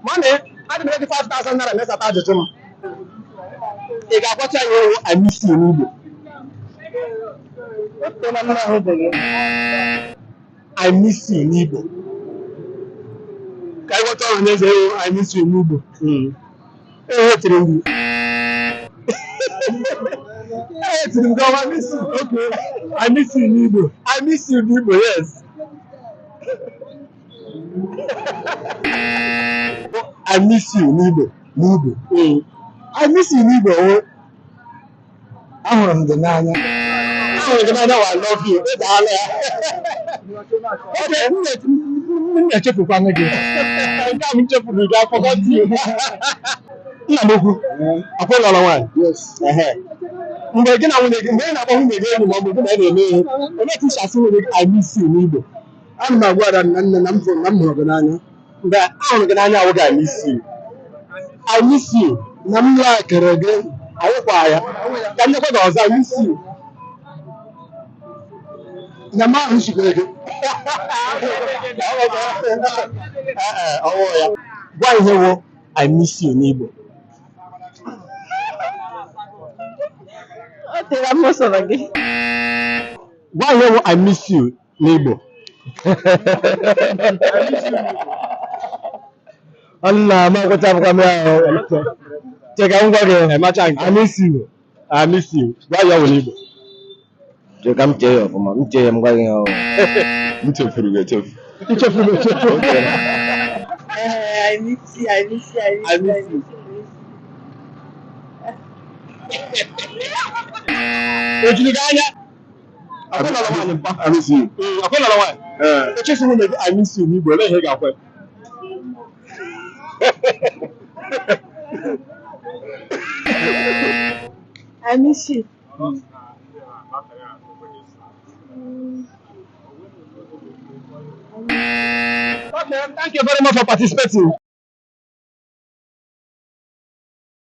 Mummy, adị m enye gị 5,000 naira ma ị zata ajụjụ m. Ị ga-agwatụ anyị ihe wụ I miss you n'Igbo? O teela m na-ahụbeghị. I miss you n'Igbo. Ka anyị gwatụ ọha na eze ihe wụ I miss you n'Igbo. Ehetiri m gị. Ehetiri m gị ọma miss you. Okay. I miss you n'Igbo. I miss you n'Igbo, yes. I miss you n'Igbo. N'Igbo. I miss you n'Igbo wụ ahụrụ m gị n'anya. Ahụrụ gị n'anya wụ I love you. Ị daala ya. Okay, M na-echefukwanụ gị. Nke a m chefuru gị, I forgot you. Nna m ukwu, ọkwa ị lụọla nwaanyị? Yes. Ehe. Mgbe gị na nwunye gị, mgbe ị na-akpọ nwunye gị enyi ma ọ bụ gị na ya na-eme ihe, olee otu i si asị nwunye gị I miss you n'Igbo? Ana m agwa ada na nne na m hụrụ na m hụrụ gị n'anya. Mgbe ahụrụ gị n'anya awụghị I miss you. I miss you. Na m laikere gị. Awụkwa ya. Ka m nyekwa gị ọzọ, I miss you. Na m ahụ chikere gị. Ee, ọwụ ya. Gwa ihe wụ I miss you n'Igbo. O teela m sọrọ gị. Gwa ihe wụ I miss you n'Igbo. Nna m akwụchapụkwa m ya ahụ. Che ka m gwa gị. Emacha nke. I miss you. I miss you. Gwa ya wụ n'Igbo. Chee ka m chee ya ọfụma, m chee ya m gwa gị ihe ọ. M chefuru gị echefu. I chefuru m echefu. I miss you, I miss you, I miss I you, I miss you. miss you. O juru gị anya? Ọkwa ị lụọla nwaanyị mpa? I miss you. Ọkwa ị lụọla nwaanyị? Ee. Ị chọọ ịsị nwunye gị I miss you n'Igbo, olee ihe ị ga-agwa ya? I miss you. Okay, thank you very much for participating.